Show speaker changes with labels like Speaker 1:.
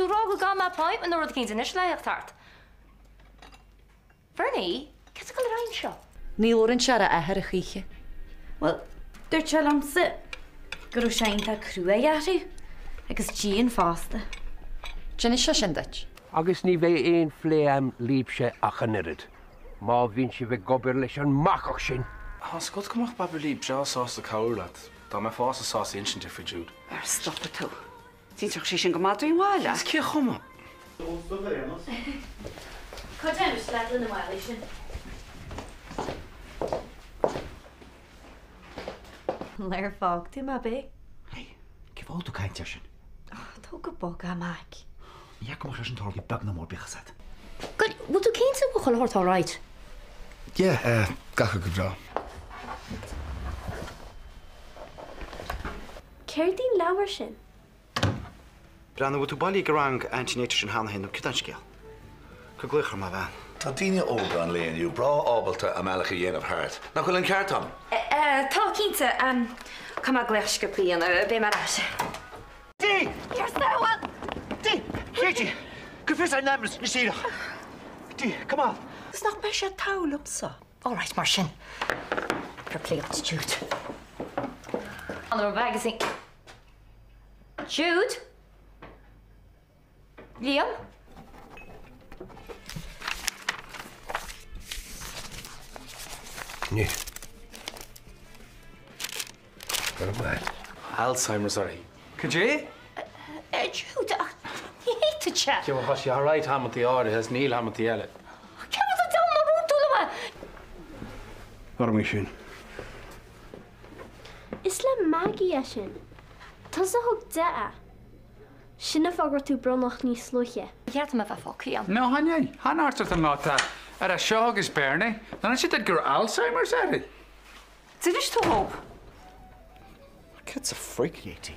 Speaker 1: Tú ag rá go gcaithfidh mé appointment nó rud eicínt anois le theacht thart. Bernie, céard atá ag dul ar aghaidh anseo?
Speaker 2: Ní labhrann sé ar a athair a choíche.
Speaker 3: Bhuel, dúirt sé liomsa go raibh sé iontach cruaidh uirthi, agus dian fosta.
Speaker 2: D'inis sé sin duit?
Speaker 4: Agus ní bheidh aon phlé a'm libhse ach an oiread, má bhíonn sibh ag obair leis an mbacach sin!
Speaker 5: Tá's agat go mbeadh Beabairlí breá sásta cabhrú leat, dá mbeifeása sásta insint di faoi Jude.
Speaker 6: Ar stopfaidh tú? D'inseodh sí sin go madraí an bhaile.
Speaker 5: Is cén chuma?
Speaker 3: Cá dtéimis leat lena mhálaí sin? Lár fág tú mé, bé?
Speaker 7: Hey, cén fáth a bhfuil tú ag caint air sin?
Speaker 3: Tóg go bog é, Mac.
Speaker 7: Ní hea go mbeadh sé sin tarlaithe beag ná mór bíodh a fhios agat.
Speaker 1: Goid, bhfuil tú cinnte go bhfuil chuile shórt alright?
Speaker 8: Yeah, eh, gach rud go breá.
Speaker 9: Céard í an leabhar sin?
Speaker 7: Breathnaigh, bhfuil tú bailithe ag an rang antenatal sin cheana féin nó cad é an scéal? Cuir glaoch ar mo bhean.
Speaker 10: Tá daoine óga an lae inniu breá ábalta a mbealach a dhéanamh thart. Nach bhfuil an ceart a'm?
Speaker 3: Tá, cinnte. Caithfidh mé glaoch sciobtha a dhéanamh. Beidh mé ar ais.
Speaker 7: Dee!
Speaker 3: Ar sábháil!
Speaker 7: Dee! Katie! Cuir fios ar an ambulance anois díreach! Dee, come on!
Speaker 2: Agus nach mbeidh sé togha liomsa?
Speaker 1: All right, mar sin. Fair play duit, Jude. An magazine. Jude? Liam?
Speaker 4: Ní. Go raibh maith.
Speaker 5: Alzheimer's uirthi. Cad é?
Speaker 1: Jude, ach ní fhéadfadh sé.
Speaker 5: Cé tá sí alright amantaí áirithe is níl amantaí eile.
Speaker 1: Cé rud a deamhan a rún tú liom é?
Speaker 8: Orm í sin.
Speaker 9: Is le Maggie é sin. Tusa a thug di é. Sin an fáth go raibh tú brónach níos luaithe.
Speaker 1: Ba cheart dom a bheith fágtha ann.
Speaker 11: No, chan é. Chan Arthur an lá atá ar seo agus Bernie. Nár inis siad duit go raibh Alzheimer's uirthi?
Speaker 6: D'inis tú dhób?
Speaker 7: Cad sa fhraoc, Katie?